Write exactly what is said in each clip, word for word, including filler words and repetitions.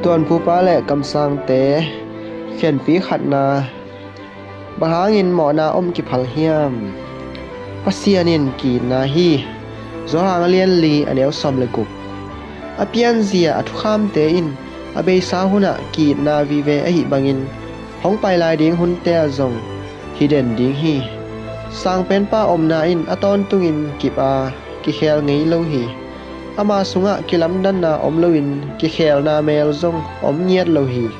Tuanphupa le kamsangte khenpi khatna. Bang hangin mawhna om kiphal hiam? Pasian in ki-itna hi. Johan a lian li a neu sawm le guk. A pianzia a thukhamte in a beisa hunah ki-itna vive ahi bangin hong pai lai ding hunte ah zong hi den ding hi. Sangpenpa omna in a tawntungin kip a kikhel ngei lo hi. Ama sungah kilamdanna om loin kikhelna mel zong om ngiat lo hi.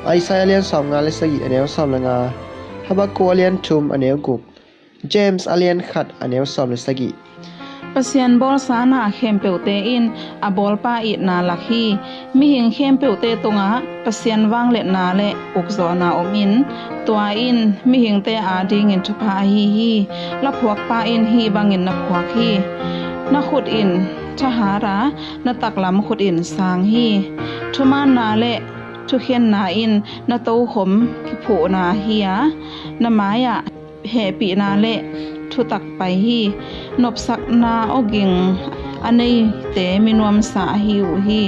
Isaiah a lian sawm nga le sagih a neu sawm le nga, Habakkuk a lian thum a neu guk, James a lian khat a neu sawm le sagih. Pasian bawlsa na khempeuhte in a bawlpa itna lak hi. Mihing khempeuhte tungah Pasian vangliatna le ukzawhna om in, tua in mihingte adingin thupha ahi hi. Laphuakpa in hih bangin na phuak hi. Na khut in thahat a, na taklam khut in sang hi. Thumaanna le thukhenna in na tokhom kiphuhna hi a, na mai-ah hehpihna le thutak pai hi. Nopsakna awging a neite minuamsa ahi uh hi.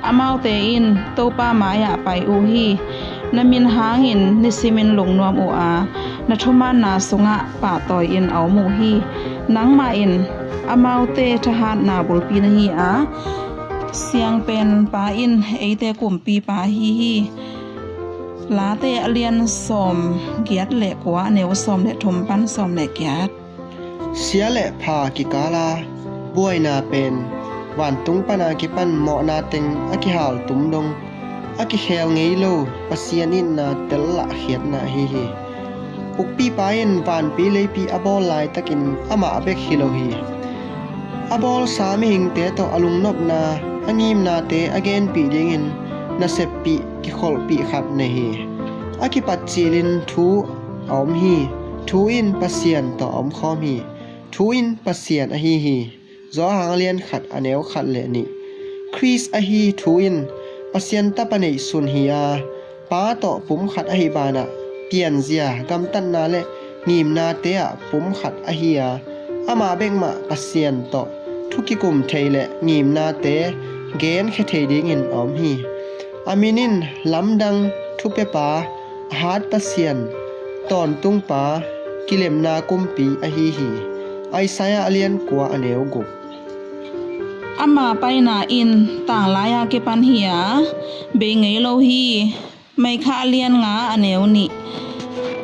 Amaute in Topa mai-ah pai uh hi. Na min hangin nisimin lungnuam uh a, na thumaanna sungah pahtawi-in a om uh hi. Nangmah in amaute thahatna bulpi na hi a, Siangpenpa in eite kumpipa ahi hi. Late a lian sawm giat le kua a neu sawm le thum pan sawm le giat. Sia le pha kikala buaina pen vantung pana kipan mawhna teng a kihal tum dong a kikhel ngei lo Pasian itna tel lahkhiatna ahi hi. Ukpipa in vanpi leipi a bawl laitakin amah bek hi lo hi. A bawlsa mihingte tawh a lungnopna, a ngimnate a genpih dingin naseppih kikholhpih khat nei hi. A kipat cilin thu a om hi. Thu in Pasian tawh a omkhawm hi. Thu in Pasian ahi hi. Johan a lian khat a neu khat le nih. Khrist ahi thu in Pasian tapa neihsun hi a, Pa tawh pum khat ahi banah pianzia, gamtatna le ngimnate ah pum khat ahi a, amah bekmah Pasian tawh thu kikum thei le ngimnate genkhia thei dingin a om hi. A min in lamdang, thupiapa, a hat Pasian, tawntungpa, kilemna kumpi ahi hi. Isaiah a lian kua a neu guk. Ama paina in tanglai-a kipan hi a, bei ngei lo hi. Maikha a lian nga a neu nih.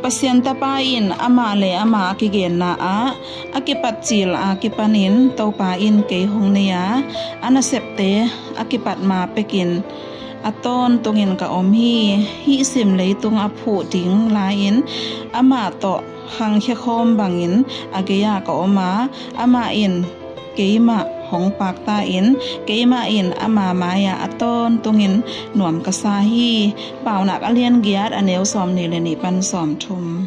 Pasian tapa in amah le amah a kigenna ah a kipat cil a kipanin Topa in kei hong nei a, a nasepte a kipat ma pekin a tawntungin ka om hi. Hih sim leitung a phuh ding lai-in amah tawh khangkhia khawm bangin a gei-ah ka om a, amah in keimah hong pakta in, keimah in ama mai-ah a tawntungin nuam ka sa hi. Paunak a lian giat a neu sawm nih le nih pan sawm thum.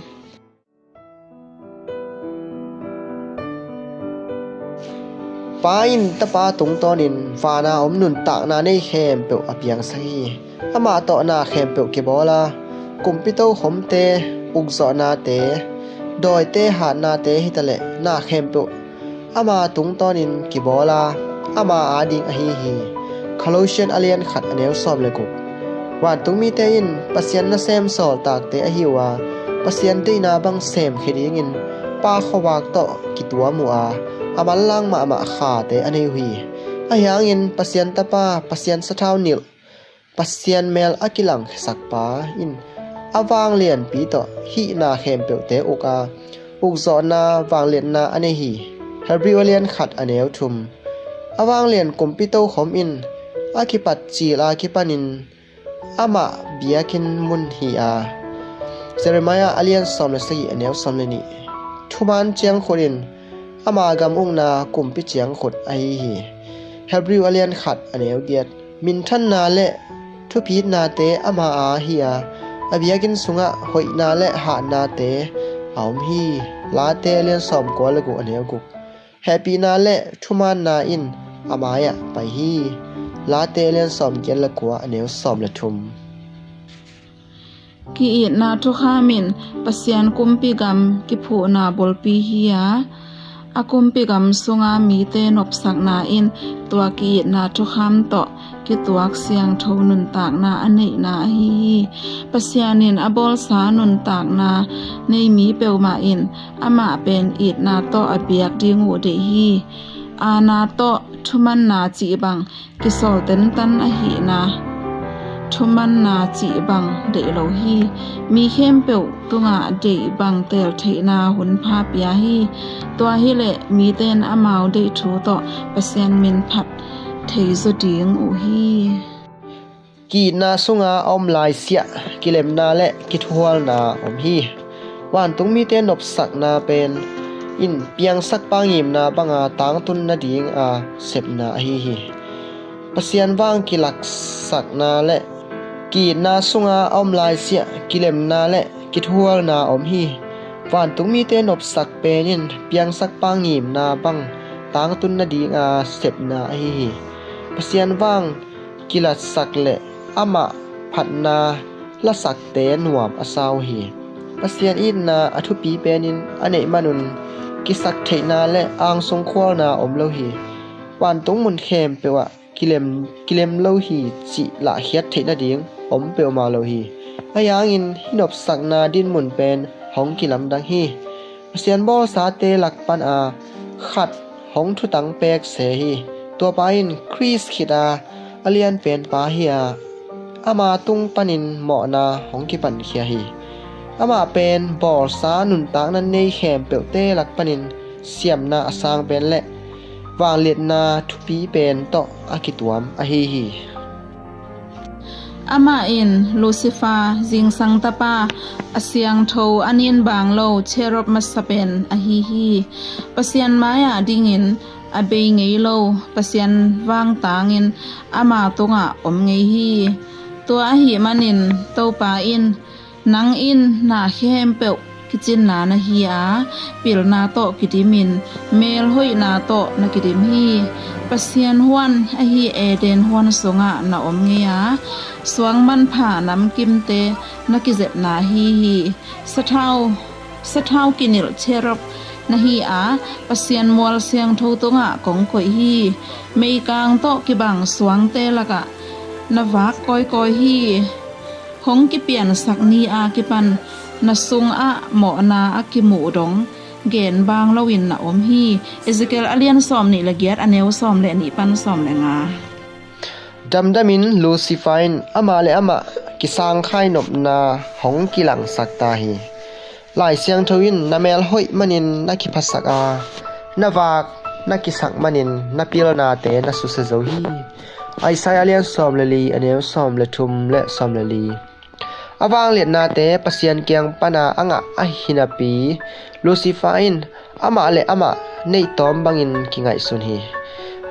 Pa in tapa tungtawnin vana om nuntakna nei khempeuh a piangsak hi. Amah tawh na khempeuh kibawl a, kumpi tokhomte, ukzawhnate, dawite hatnate hitaleh na khempeuh ama tungtawnin kibawl a, ama ading ahi hi. Colossian a lian khat a neu sawm le guk. Vantung mite in Pasian nasem sawltakte ahi uh a, Pasian deihna bang semkhia dingin Pa khuavak tawh kituam uh a, a manlang mahmah khate a nei uh hi. Ahi hangin Pasian tapa, Pasian sathau nilh, Pasian mel a kilangkhiasakpa in a vanglianpi tawh hih na khempeuhte uk a, ukzawhna vangliatna a nei hi. Hebrew a lian khat a neu thum. A vanglian kumpi tokhom in a kipat cil a kipanin amah biakinn mun hi a, Jeremiah a lian sawm le sagih a neu sawm le nih. Thuman ciangkhut in ama gam ukna kumpi ciangkhut ahi hi. Hebrew a lian khat a neu giat. Minthanna le thupitnate ama a hi a, a biakinn sungah hoihna le hatnate a om hi. Late a lian sawm kua le guk a neu guk. Hehpihna le thumaanna in a mai-ah pai hi. Late a lian sawm giat le kua a neu sawm le thum. Ki-itna thukham in Pasian kumpi gam kiphuhna bulpi hi a, A kumpi gam sunga mite nopsakna in tua ki-itna thukham tawh kituak siangtho nuntakna a neihna ahi hi. Pasian in a bawlsa nuntakna nei mi peuhmah in amah pen itna tawh a biak ding uh deih hi. Aana tawh thumanna cih bang kisawl tentan ahihna thumanna cih bang deih lo hi. Mi khempeuh tungah deih bang teel theihna hun pha pia hi. Tua hileh mite in amau deih thu tawh Pasian min phat thei zaw ding uh hi. Ki-itna sunga a om laisiah kilemna le kithuhualna om hi. Vantung mite nopsakna pen in piangsakpa ngimna banga tangtun nadinga sepna ahi hi. Pasian vang kilatsakna le ki-itna sunga a om laisiah kilemna le kithuhualna om hi. Vantung mite nopsak pen in piangsakpa ngimna bang tangtun nadinga sepna ahi hi. Pasian vang kilatsak le amah phatna lasakte nuam a sa uh hi. Pasian itna a thupi penin a neih manun kisak theihna le angsung khualna om lo hi. Vantung mun khempeuh ah kilem, kilem lo hi cih lahkhiat theih nading om peuhmah lo hi. Ahi hangin hih nopsakna dinmun pen hong kilamdang hi. Pasian bawlsate lak pana khat hong thutang pek se hi. Tuapa in Khrist khita a lianpen pa hi a, ama tung panin mawhna hong kipankhia hi. Amah pen bawlsa nuntakna nei khempeuhte lak panin siamna a sang pen le vangliatna thupi pen tawh a kituam ahi hi. Amah in Lucifer, zingsang tapa, a siangtho, a ninbang lo cherub masa pen ahi hi. Pasian mai-ah dingin a bei ngei lo, Pasian vangtangin ama tungah om ngei hi. Tua ahih manin Topa in, "Nang in na khempeuh kicinna na hi a, pilna tawh kidimin, melhoihna tawh na kidim hi. Pasian huan ahi Eden huan sungah na om ngei a, suang manpha namkimte na kizepna hi hi. Sathau, sathau kinilh cherub na hi a, Pasian mual siangtho tungah kong koih hi. Meikang tawh kibang suangte lakah na vak kawikawi hi. Hong kipiansak ni-a kipan na sungah mawhna a kimuh dong gen bang loin na om hi." Ezekiel a lian sawm nih le giat, a neu sawm le nih pan sawm le nga. Damdamin Lucifer in amah le amah kisangkhai nopna hong kilangsak ta hi. Lai Siangtho in, "Na mel hoih manin na kiphasak a, na vak na kisak manin na pilnate na susia zo hi." Isaiah a lian sawm le li, a neu sawm le thum le sawm le li. A vangliatnate Pasian kiang pana a ngah ahi napi, Lucifer in amah le amah neihtawm bangin kingaihsun hi.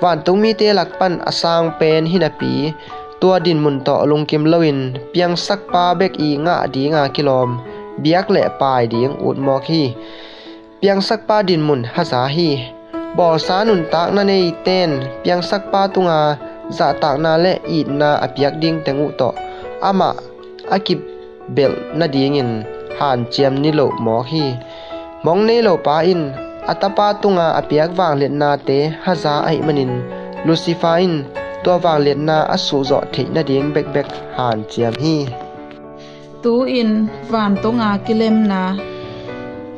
Vantung mite lak pan a sang pen hi napi, tua dinmun tawh lungkim loin piangsakpa bek i ngah dinga kilawm, biak le pai ding utmawk hi. Piangsakpa dinmun haza hi. Bawlsa nuntakna neiten piangsakpa tunga zahtakna le itna a piak ding teng uh tawh amah a kibelh nadingin hanciam niloh mawk hi. Mong nei lo pa in a tapa tunga a piak vangliatnate haza ahih manin Lucifer in tua vangliatna a suhzawh theih nading bekbek hanciam hi. Tu-in vantunga kilemna,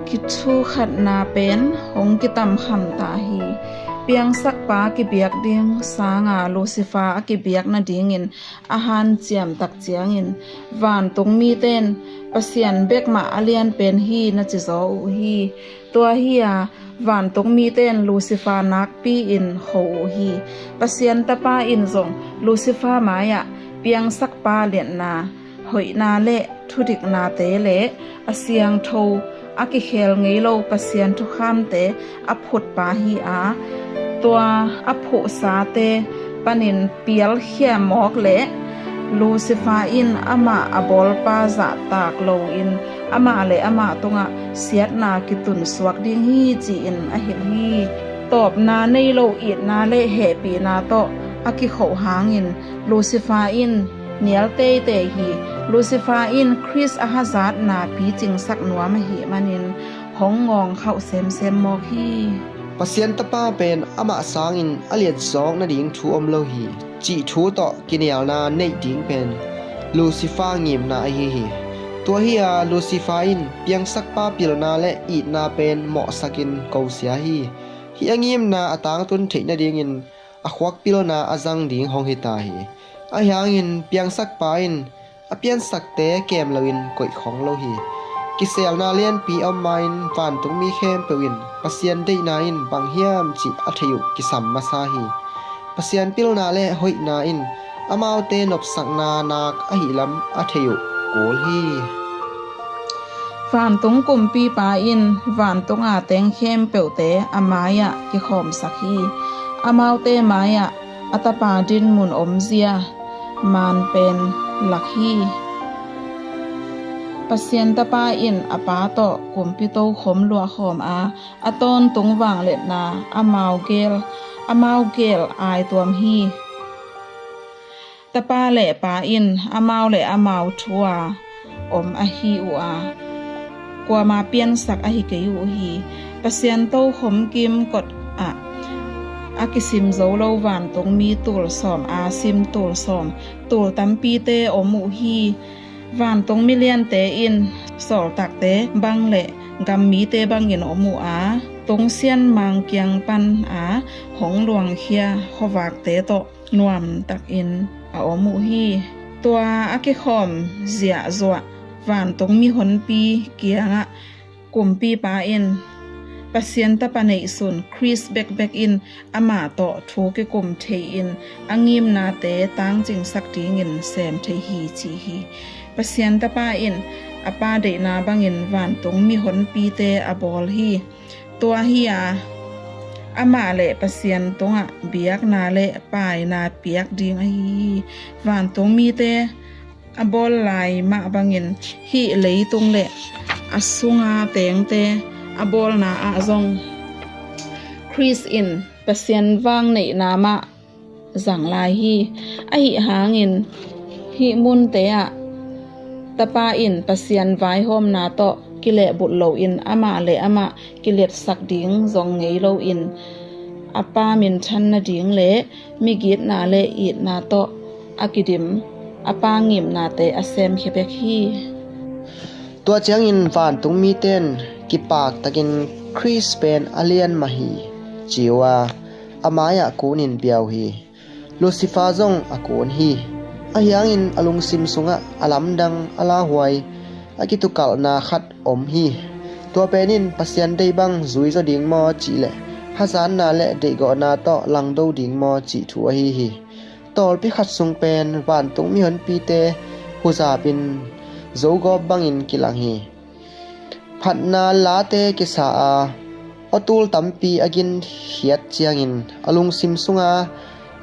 kithukhatna pen hong kitamkham ta hi. Piangsakpa kibiak ding sanga Lucifer a kibiak nadingin a hanciam tak ciangin vantung mite in Pasian bek mah a lianpen hi na cizaw uh hi. Tua hi-a vantung mite in Lucifer nakpi-in ho uh hi. Pasian tapa in zong Lucifer mai-ah piangsakpa liatna, hoihna le thudiknate le a siangtho, a kikhel ngei lo Pasian thukhamte a phutpa hi-a, tua a phuhsate panin pialkhia mawk le Lucifer in amah a bawlpa zahtak loin amah le amah tungah siatna kitunsuak ding hi, ci-in a hilh hi. Tawpna nei lo itna le hehpihna tawh a kikhoh hangin Lucifer in nial teitei hi. Lucifer in Khrist a hazatna picingsak nuam ahih manin hong ngawngkhauh semsem mawk hi. Pasian Tapa pen amah sangin a liatzawk nading thu om lo hi, cih thu tawh kinialna neih ding pen Lucifer ngimna ahi hi. Tua hi a, Lucifer in piangsakpa pilna le itna pen mawhsakin kosia hi. Hih a ngimna a tangtun theih nadingin a khuak pilna a zang ding hong hi ta hi. Ahi hangin piangsakpa in a piansakte kem loin koih khong lo hi. Kiselna lianpi a om ma-in vantungmi khempeuh in Pasian deihna in bang hiam cih a theih uh kisam masa hi. Pasian pilna le hoihna in amaute nopsakna nak ahih lam a theih uh kul hi. Vantung kumpipa in vantunga teng khempeuhte a mai-ah kikhawmsak hi. Amaute mai-ah a tapa dinmun omzia man pen lak hi. Pasian Tapa in a Pa tawh kumpi tokhom luahkhawm a, a tawntung vangliatna amau gel, amau gel aituam hi. Tapa le Pa in amau le amau thu-a om ahi uh a, kuama piansak ahi kei uh hi. Pasian tokhom kimkot ah a kisim zo lo vantungmi tul sawm a sim tul sawm, tul tampite om uh hi. Vantungmi liante in sawltakte bang le gammite bangin om uh a, tungsian mangkiang pan a hong luangkhia khuavakte tawh nuamtakin a om uh hi. Tua a kikhawm ziahzuah vantungmi honpi kiangah kumpipa in Pasian Tapa neihsun Khrist bekbek in amah tawh thu kikum thei-in a ngimnate tangcingsak dingin sem thei hi, ci hi. Pasian Tapa in a Pa deihna bangin vantungmi honpite a bawl hi. Tua hi a, amah le Pasian tungah biakna le paina piak ding ahi hi. Vantungmite a bawl lai mah bangin hih leitung le a sunga tengte a bawlna ah zong Khrist in Pasian vangneihna mah zang lai hi. Ahi hangin hih munte ah Tapa in Pasian vaihawmna tawh kilehbulh loin amah le amah kiliatsak ding zong ngei loin a Pa minthan nading le migitna le itna tawh a kidim a Pa ngimnate a semkhia bek hi. Tua ciangin vantungmite in kipaktakin Khrist pen a lian mah hi, ci uh a, a mai-ah kunin bia uh hi. Lucifer zong a kun hi. Ahi hangin a lungsim sungah a lamdang a lauhuai a kitukalhna khat om hi. Tua pen in Pasian deih bang zuizaw ding maw cih le hazatna le deihgawhna tawh langdo ding maw cih thu ahi hi. Tawlpi khat sung pen vantungmi honpite huzapin zogawp bangin kilang hi. Phatna late kisa a, awtul tampi a ginkhiat ciangin a lungsim sunga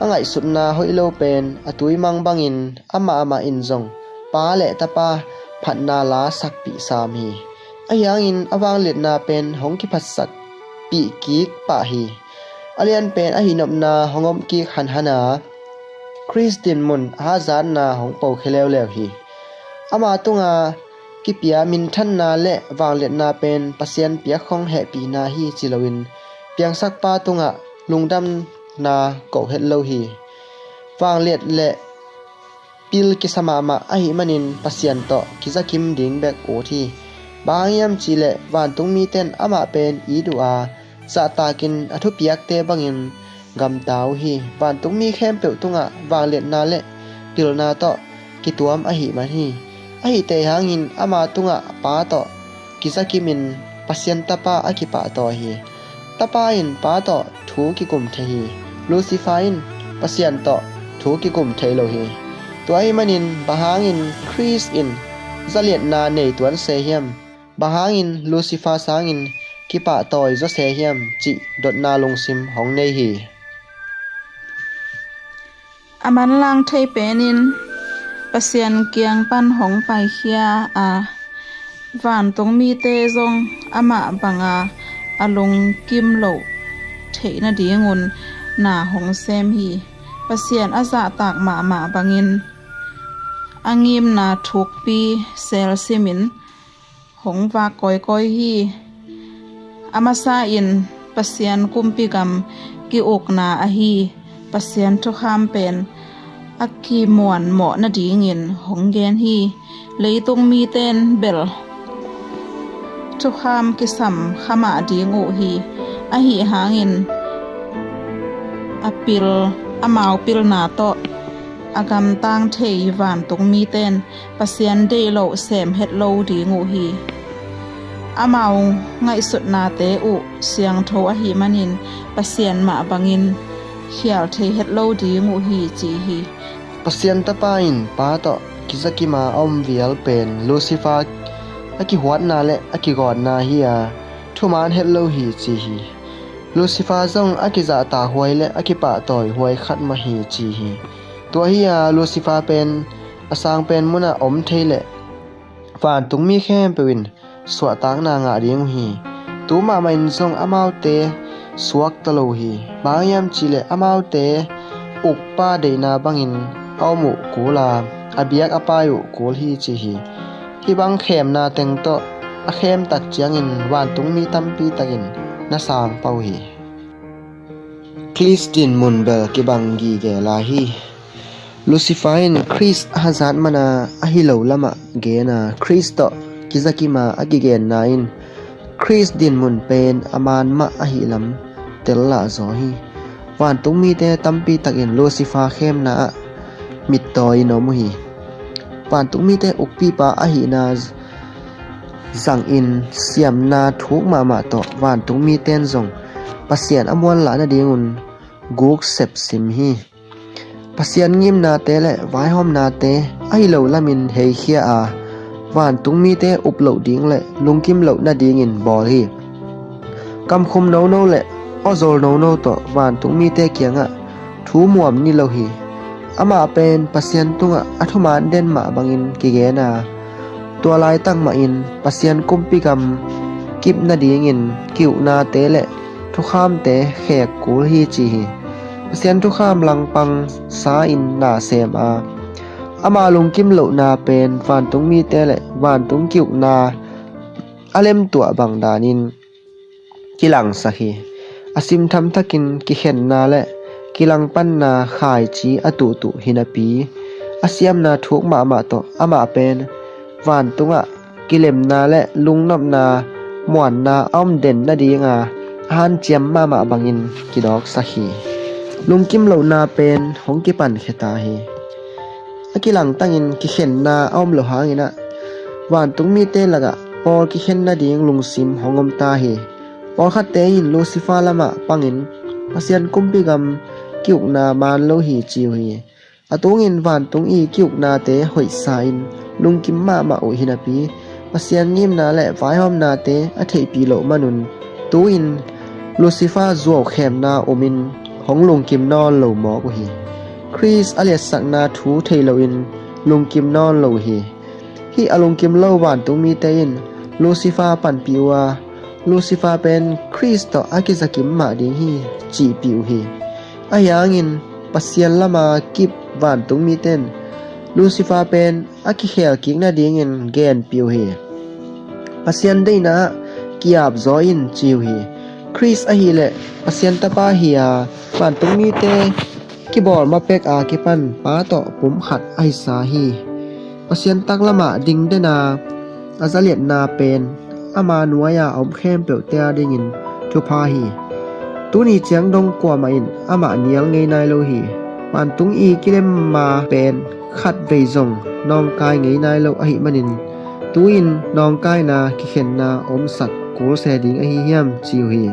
a ngaihsutna hoih lo pen a tuimang bangin amah amah in zong Pa le Tapa phatna la sakpih sam hi. Ahi hangin a vangliatna pen hong kiphatsak pih kik pah hi. A lian pen a hihnopna hong om kik hanhan a, Khrist dinmun a hazatna hong pokhia leuleu hi. Ama tunga kipia minthanna le vangliatna pen Pasian piak khong hehpihna hi ci loin piangsakpa tungah lungdamna koh het lo hi. Vangliat le pil kisa mahmah ahih manin Pasian tawh kizakim ding bek ut hi. Bang hang hiam cihleh vantungmite in amah pen it uh a, zahtakin a thupiakte bangin gamta uh hi. Vantungmi khempeuh tungah vangliatna le pilna tawh kituam ahih man hi. Ahih theih hangin ama tungah Pa tawh kizakimin Pasian Tapa a kipahtawi hi. Tapa in Pa tawh thu kikum thei hi. Lucifer in Pasian tawh thu kikum thei lo hi. Tua ahih manin bang hangin Khrist in zaliatna nei tuan se hiam? Bang hangin Lucifer sangin kipahtawi zaw se hiam cih dotna lungsim hong nei hi. A manlang thei penin Pasian kiang pan hong paikhia a, vantungmite zong amah banga a lungkim loh theih nadingun na hong sem hi. Pasian a zahtak mahmah bangin a ngimna thukpi selsimin hong vak kawikawi hi. A masa in Pasian kumpi gam ki-ukna ahi Pasian thukham pen a kimuanmawh nadingin hong gen hi. Leitung miten bel thukham kisam khamah ding uh hi. Ahi hangin a pil, amau pilna tawh a gamtang thei vantung miten Pasian deih loh sem het lo ding uh hi. Amau ngaihsutnate uh siangtho ahih manin Pasian mah bangin khial thei het lo ding uh hi, ci hi. Pasian Tapa in Pa tawh kizakima a om vial pen Lucifer a kihuatna le a kigawtna hi a, thuman het lo hi, ci hi. Lucifer zong a kizahta huai le a kipahtawi huai khat mah hi, ci hi. Tua hi a, Lucifer pen a sang pen munah om thei leh vantung mi khempeuh in suahtakna ngah ding uh hi. Tu mahmah in zong amaute suakta lo uh hi. Bang hiam cihleh amaute ukpa deihna bangin a om uh kul a, a biak a pai uh kul hi, ci hi. Hih bang khemna teng tawh a khem tak ciangin vantung mi tampi takin na sang pah uh hi. Khrist dinmun bel kibang gige lai hi. Lucifer in Khrist a hazat mana ahi lo lamah gen a, Khrist tawh kizakima a kigenna in Khrist dinmun pen a man mah ahi lam tel lah zaw hi. Vantung mite tampi takin Lucifer khemna ah mittawi in om uh hi. Vantung mite ukpipa ahihna zangin siamna thuk mahmah tawh vantung miten zong Pasian a muanlah nadingun guk sepsim hi. Pasian ngimnate le vaihawmnate ahi lo lamin heikhia a, vantung mite up loh ding le lungkim loh nadingin bawl hi. Kamkhum nono le awzawl nono tawh vantung mite kiangah thu muam ni lo hi. Amah pen Pasian tungah a thuman den mah bangin kigen a, tua laitak mahin Pasian kumpi gam kip nadingin ki-uknate le thukhamte khek kul hi, ci hi. Pasian thukham langpang sa-in na sem a, ama lungkim lohna pen vantung mite le vantung ki-ukna a lemtuah bang danin kilangsak hi. A simtham takin kikhenna le kilangpanna khaici a tuhtuh hi napi, a siamna thuk mahmah tawh amah pen vantungah kilemna le lungnopna muanna a om den nadinga a hanciam mahmah bangin kidawksak hi. Lungkim lohna pen hong kipankhia ta hi. A kilangtangin kikhenna a om lo hanginah vantung mite lakah pawl kikhen nading lungsim hong om ta hi. Pawlkhatte in Lucifer lamah pangin Pasian kumpi gam ki-ukna man lo hi, ci uh hi. A tungin vantung i ki-uknate hoihsa-in lungkim mahmah uh hi napi, Pasian ngimna le vaihawmnate a theihpih loh manun tu-in Lucifer zuaukhemna umin hong lungkim nawn lo mawk uh hi. Khrist a liatsakna thu thei loin lungkim nawn lo uh hi. Hih a lungkim lo vantung mite in Lucifer panpih uh a, Lucifer pen Khrist tawh a kizakim mah ding hi, cihpih uh hi. Ahi hangin Pasian lama kip vantung mite in Lucifer pen a kikhel kik nadingin genpih uh hi. Pasian deihna ah ki-apzaw in, ci uh hi. Khrist ahileh Pasian Tapa hi a, vantung mite kibawl ma pek a kipan Pa tawh pum khat ahi sa hi. Pasian taklamah dingden a, a zaliatna pen ama nuai-a a om khempeuhte adingin thupha hi. Tuni ciang dong kuamah in amah nial ngei nai lo hi. Vantung i kilem ma pen khatvei zong nawngkai ngei nai lo ahih manin, tu-in nawngkaina kikhenna omsak kulse ding ahi hiam, ci uh hi.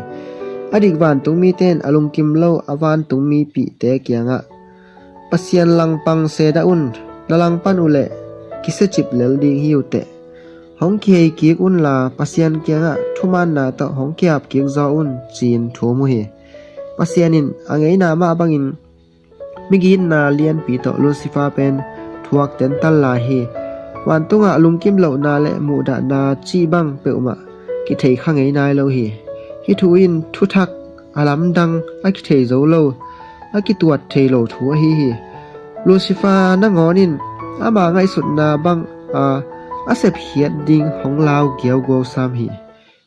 A dik vantung mite in a lungkim lo a vantung mipihte kiangah, Pasian langpang sedah un, na langpan uhleh kisiacip lel ding hi uh teh. Hong kihei kik unla Pasian kiangah thumaanna tawh hong ki-ap kik zaw un, ci-in thum uh hi. Pasian in a ngeina mah bangin migitna lianpi tawh Lucifer pen thuak tentan lai hi. Vantungah lungkim lohna le muhdahna cih bang peuhmah kithei kha ngei nai lo hi. Hih thu in thuthak a lamdang, a kithei zo lo, a kituat thei lo thu ahi hi. Lucifer nangawn in ama ngaihsutna bang a, a sepkhiat ding hong lau giauguau sam hi.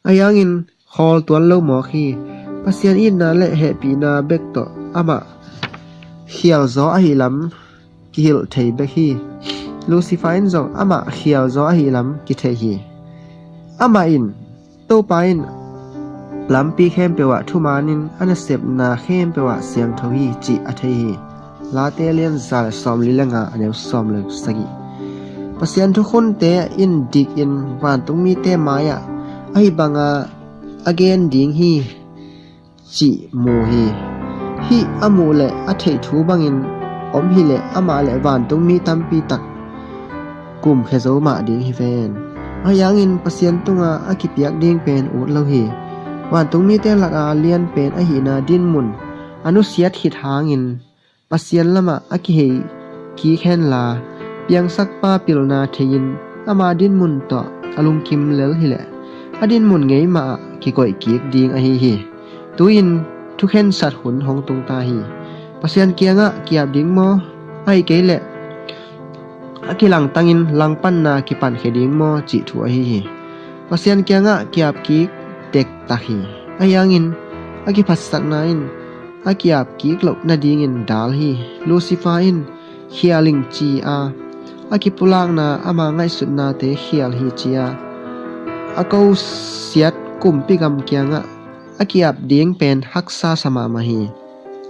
Ahi hangin khawl tuan lo mawk hi. Pasian itna le hehpihna bek tawh amah khialzaw ahi lam kihilh thei bek hi. Lucifer in zong amah khialzaw ahi lam kithei hi. Amah in, Topa in lampi khempeuh ah thumanin a nasepna khempeuh ah siangtho hi cih a thei hi. Late lian za le sawmli le nga, a neu sawm le sagih. Pasian thukhunte in dikin vantungmite mai-ah ahi banga a gen ding hi cih mu hi. Hih a muh le a theih thu bangin om hileh amah le vantungmi tampi tak kumkhia zo mah ding hi ven. Ahi hangin Pasian tunga a kipiak ding pen ut lo hi. Vantungmite laka lian pen ahihna dinmun a nusiat khit hangin Pasian lamah a kihei kik henla, piangsakpa pilna thei-in ama dinmun tawh a lungkim lel hileh a dinmun ngei mahah kikoih kik ding ahi hi. Tu-in thukhensat hun hong tungta hi. Pasian kiangah ki-ap ding maw? Ahih kei leh a kilangtangin langpanna kipankhia ding maw cih thu ahi hi. Pasian kiangah ki-ap kik dektak hi. Ahi hangin a kiphatsakna in a ki-ap kik loh nadingin dal hi. Lucifer in khial ing ci-a, a kipulakna ama ngaihsutnate khial hi ci-a, a kosiat kumpi gam kiangah a ki-ap ding pen haksa sa mahmah hi.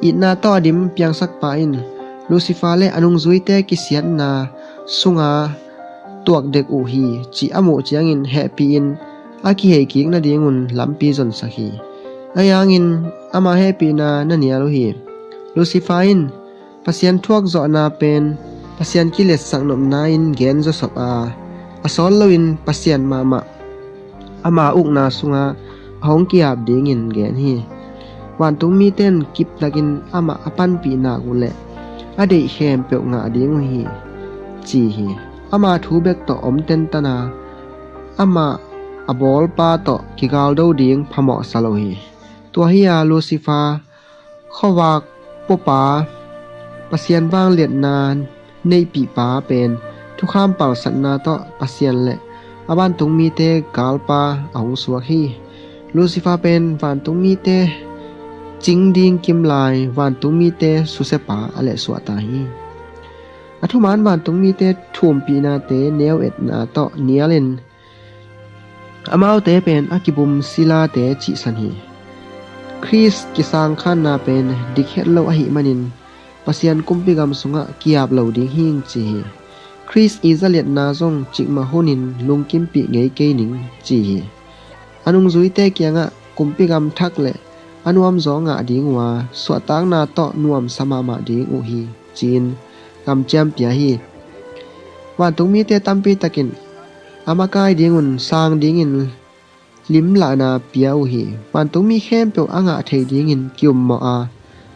Itna tawh a dim piangsakpa in Lucifer le a nungzuite kisiatna sunga tuak dek uh hi cih a muh ciangin hehpih-in a kihei kik nadingun lampi zonsak hi. Ahi hangin ama hehpihna na nial uh hi. Lucifer in Pasian thuak zawhna pen Pasian kiletsak nopna in gen zawsop a, a sawl loin Pasian mahmah ama ukna sungah a hong ki-ap dingin gen hi. Vantungmite in kiptakin amah a panpih nak uh leh a deih khempeuh ngah ding uh hi, ci hi. Ama thu bek tawh om tentana amah a bawlpa tawh kigaldo ding phamawh sa lo hi. Tua hi-a Lucifer, khuavak puapa, Pasian vangliatna neihpihpa pen thukham palsatna tawh Pasian le a vantungmite galpa a hong suak hi. Lucifer pen vantungmite cing ding kimlai vantungmite susiapa a lehsuahta hi. A thuman vantungmite thuumpihnate neu-etna tawh nialin amaute pen a kibum silate cihsan hi. Khrist kisangkhanna pen dik het lo ahih manin Pasian kumpi gam sungah ki-ap lo ding hing ci hi. Khrist i zaliatna zong cikmah hunin lungkimpih ngei kei ning ci hi. A nungzuite kiangah kumpi gam thak le a nuamzaw ngah ding uh a, suahtakna tawh nuamsa mahmah ding uh hi, ci-in kamciam pia hi. Vantungmite tampi takin a makai dingun sang dingin limlahna pia uh hi. Vantungmi khempeuh a ngah thei dingin ki-ummawh a,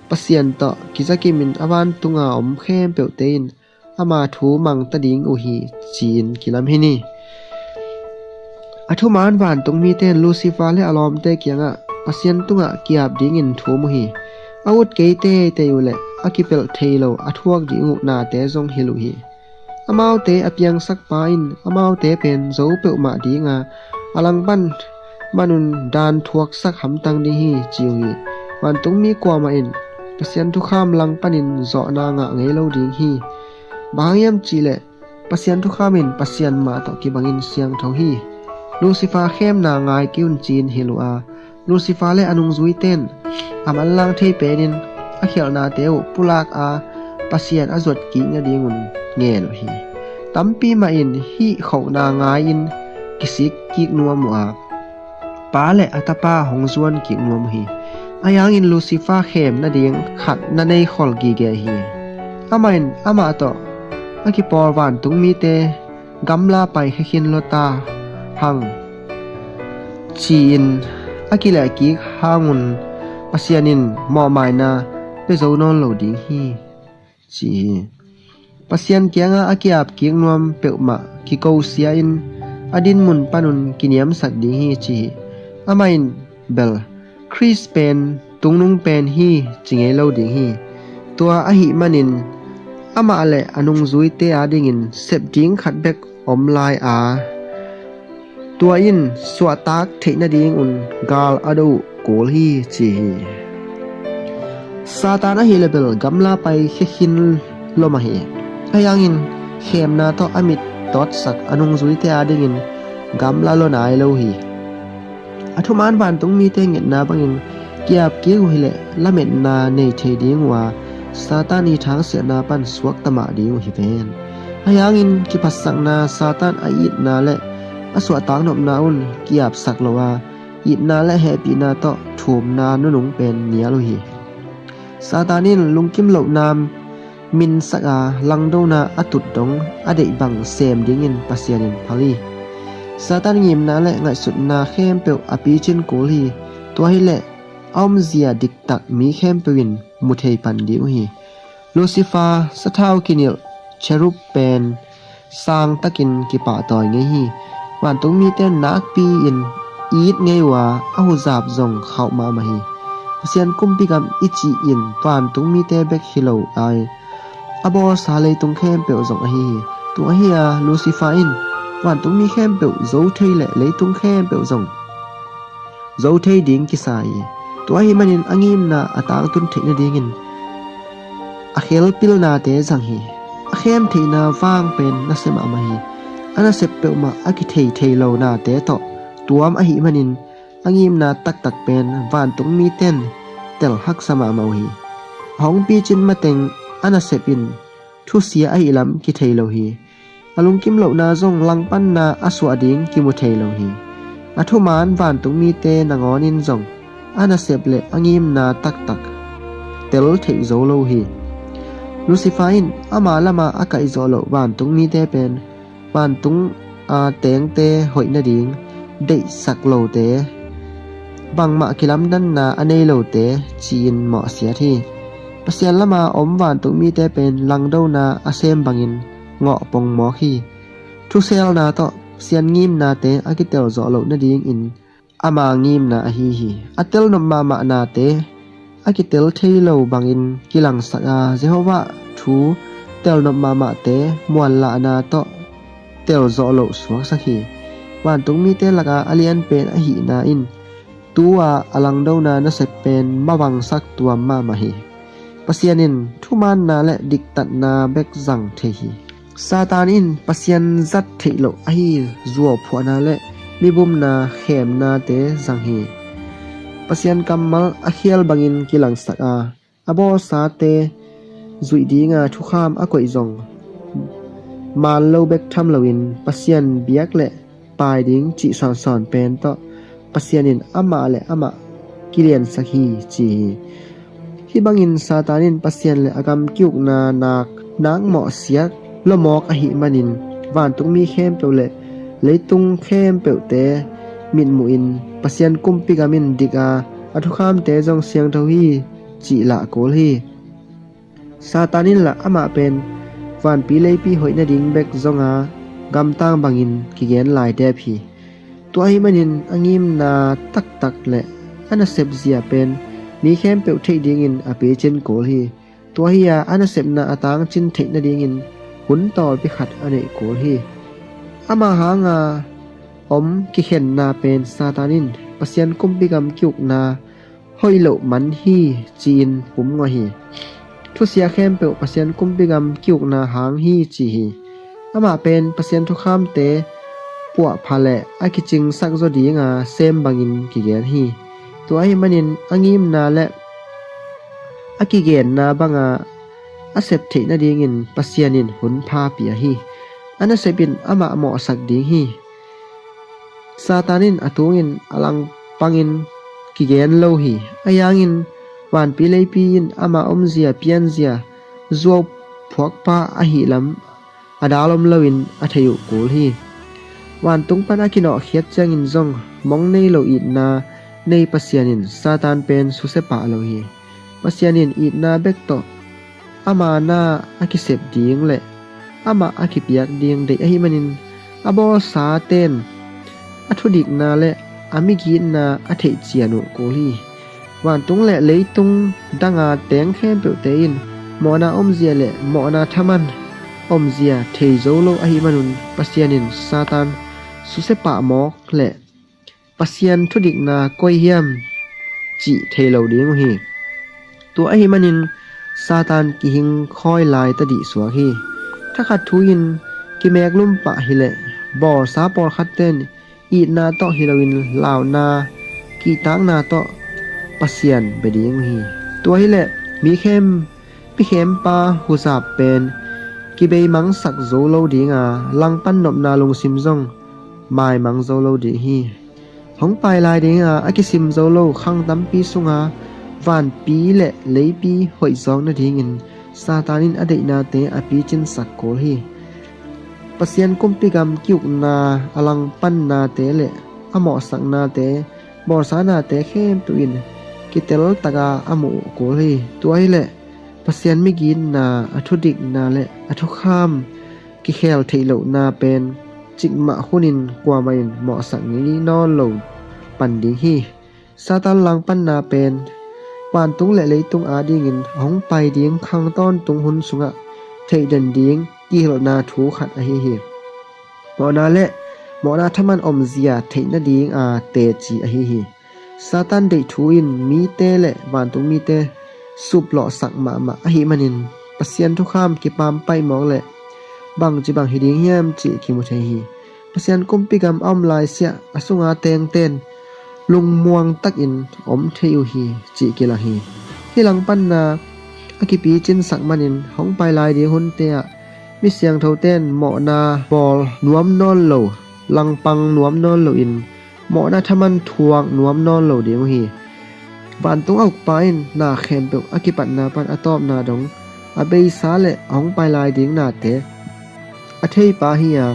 Pasian tawh kizakimin a vantunga om khempeuhte in ama thu mangta ding uh hi, ci-in kilam hi ni. A thuman vantungmite in Lucifer le a lawmte kiangah Pasian tungah ki-ap dingin thum uh hi. A ut kei teitei uh leh a kipelh thei lo a thuak ding uh nate zong hilh uh hi. Amaute a piangsakpa in amaute pen zo peuhmah dinga a langpan manun dan thuaksak hamtang ding hi, ci uh hi. Vantungmi kuamah in Pasian thukham langpanin zawhna ngah ngei lo ding hi. Bang hang hiam cihleh Pasian thukham in Pasian mah tawh kibangin siangtho hi. Lucifer khemna ngai kei un ci-in hilh uh a, Lucifer le a nungzuite in a manlang thei penin a khialhnate uh pulak a, Pasian a zuat kik nadingun ngen uh hi. Tampi mah in hih khohna ngai-in kisik kik nuam uh a, Pa le a Tapa hong zuan kik nuam uh hi. Ahi hangin Lucifer khem nading khat na nei khol gige hi. Amah in amah tawh a kipawl vantungmite gamla paikhia khin lo ta hang, ci-in a kilehkik hangun Pasian in mawhmaina pia zo nawn lo ding hi, ci hi. Pasian kiangah a ki-ap kik nuam peuhmah kikosia-in a dinmun panun kiniamsak ding hi, ci hi. Amah in bel Khrist pen tungnung pen hi ci ngei lo ding hi. Tua ahih manin amah le a nungzuite adingin sep ding khat bek om lai a, tua in suahtak theih nadingun gal a do uh kul hi ci hi. Satan ahih leh bel gamla pai khia khin lo mah hi. Ahi hangin khemna tawh a mit tawtsak a nungzuite adingin gamla lo nai lo hi. A thuman vantungmite ngetna bangin ki-ap kik uh hileh lametna nei thei ding uh a, Satan ii thangsiahna pan suakta mah ding uh hi ven. Ahi hangin kiphatsakna, Satan a itna le a suahtaknopna un ki-apsak lo a, itna le hehpihna tawh thumna nunung pen nial uh hi. Satan in lungkim lohna minsak a, langdona a tut dong a deih bang sem dingin Pasian in phal hi. Satan ngimna le ngaihsutna khempeuh a picin kul hi. Tua hileh a omzia diktak mi khempeuh in mu thei pan ding uh hi. Lucifer, sathau kinilh cherub pen sangtakin kipahtawi ngei hi. Vantungmite nakpi-in it ngei uh a, a huzap zong khauh mahmah hi. Pasian kumpi gam i cih in vantungmite bek hi lo a, a bawlsa leitung khempeuh zong ahi hi. Tua hi a, Lucifer in vantungmi khempeuh zo thei le leitung khempeuh zong zo thei ding kisa hi. Tua ahih manin a ngimna a tangtun theih nadingin a khelpilnate zang hi. A khem theihna vang pen nasia mahmah hi. A nasep peuhmah a kithei thei lonate tawh tuam ahih manin a ngimna taktak pen vantungmite in tel haksa mahmah uh hi. A hong picin mateng a nasep in thusia ahih lam kithei lo hi. A lungkim lohna zong langpanna a suah ding kimu thei lo hi. A thuman vantungmite nangawnin zong a nasep le a ngimna taktak tel theih zo lo hi. Lucifer in ama lama a kaihzawh loh vantungmite pen vantung a tengte hoih nading deihsak lote, bangmah kilamdanna a nei lote ci-in mawhsiat hi. Pasian lama om vantungmite pen langdona a sem bangin ngawh pongmawk hi. Thuselna tawh Pasian ngimnate a kitel zawh loh nadingin ama ngimna ahi hi. A telnop mahmah nate a kitel thei lo bangin kilangsak a, Jehovah thu telnop mahmahte muanlahna tawh tel zawh loh suaksak hi. Vantungmite laka a lianpen ahihna in tu-a a langdona nasep pen mavangsak tuam mahmah hi. Pasian in thumaanna le diktatna bek zang thei hi. Satan in Pasian zat theih loh ahi zuauphuahna le mibumna khemnate zang hi. Pasian kammal a khial bangin kilangsak a, a bawlsate zuih dinga thukham a koih zong maan lo bek tham loin Pasian biak le pai ding cih sawnsawn pen tawh Pasian in amah le amah kiliansak hi ci hi. Hih bangin Satan in Pasian le a gam ki-ukna nak, nak mawhsiat lawmawk ahih manin vantungmi khempeuh le leitung khempeuhte mitmuhin Pasian kumpi gam in dik a, a thukhamte zong siangtho hi cih lah kul hi. Satan in lah amah pen vanpi leipi hoih nading bek zonga gamtang bangin kigen laitep hi. Tua ahih manin a ngimna taktak le a nasep zia pen mi khempeuh theih dingin a picin kul hi. Tua hi-a a nasepna a tangcin theih nadingin hun tawlpi khat a neih kul hi. Ama hanga om kikhenna pen Satan in Pasian kumpi gam ki-ukna hoih loh man hi ci-in pumngawh hi. Thusia khempeuh Pasian kumpi gam ki-ukna hang hi ci hi. Amah pen Pasian thukhamte puahpha le a kicingsak zaw dinga sem bangin kigen hi. Tua ahih manin a ngimna le a kigenna banga a sep theih nadingin Pasian in hun pha pia hi. A nasep in amah mawhsak ding hi. Satan in a tungin a langpangin kigen lo hi. Ahi hangin vanpi leipi in ama omzia pianzia zuau phuakpa ahih lam a dal om loin a thei uh kul hi. Vantung pan a kinawhkhiat ciangin zong mong nei lo itna nei Pasian in Satan pen susia pah lo hi. Pasian in itna bek tawh ama na a kisep ding le amah a kipiak ding deih ahih manin a bawlsate'n a thudikna le a migitna a theih cian uh kul hi. Vantung le leitung danga teng khempeuhte in mawhna omzia le mawhna thaman omzia thei zo lo ahih manun Pasian in Satan susia pah mawk le Pasian thudikna koi hiam cih thei lo ding uh hi. Tua ahih manin Satan kihing khawi lai tadih suak hi. Thakhat thu-in kimeklum pah hileh bawlsa pawlkhatte in itna tawh hi loin launa kihtakna tawh Pasian bia ding uh hi. Tua hileh mi khem, mi khempa huzap pen kibeimangsak zo lo dinga, langpan nopna lungsim zong maimang zo lo ding hi. Hong pai lai dinga a kisim zo lo khang tampi sunga vanpi le leipi hoihzawk nadingin Satan in a deihnate a picinsak kul hi. Pasian kumpi gam ki-ukna, a langpannate le a mawhsaknate, bawlsanate khempeuh in kiteltaka a muh kul hi. Tua hileh Pasian miginna, a thudikna le a thukham kikhel theih lohna pen cikmah hunin kuamah in mawhsak ngei nawn lo pan ding hi. Satan langpanna pen vantung le leitung adingin a hong pai ding khang tawntung hun sungah theihden ding kihilhna thu khat ahi hi. Mawhna le mawhna thaman omzia theih nadinga teci ahi hi. Satan deih thu in mite le vantung mite suplawhsak mahmah ahih manin Pasian thukham kipampaih mawk le bangci bang hi ding hiam cih kimu thei hi. Pasian kumpi gam a om laisiah a sunga tengten lungmuang takin om thei uh hi cih kilang hi. Hih langpanna a kipicinsak manin hong pai lai ding hunte ah mi siangthoten mawhna bawl nuam nawn lo, langpang nuam nawn loin mawhna thaman thuak nuam nawn lo ding uh hi. Vantung a ukpa in na khempeuh a kipatna pan a tawpna dong a beisa le a hong pai lai ding nate a theipa hi-a,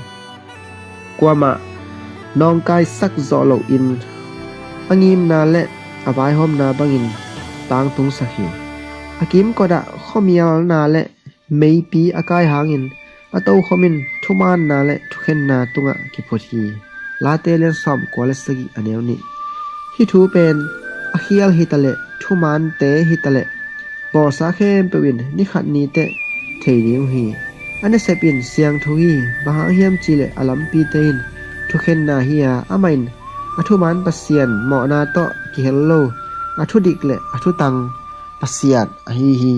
kuamah nawngkaisak zawh loin a ngimna le a vaihawmna bangin tangtungsak hi. A kimkotah khuamialna le meipi a kai hangin a tokhom in thumaanna le thukhenna tungah kiphut hi. Late lian sawm kua le sagih a neu nih. Hih thu pen a khial hitaleh, thumaante hitaleh, bawlsa khempeuh in nikhat niteh thei ding uh hi. A nasep in siangtho hi. Bang hang hiam cihleh a lampite in thukhenna hi-a, amah in a thumaan Pasian mawhna tawh kihel lo, a thudik le a thutang Pasian ahi hi.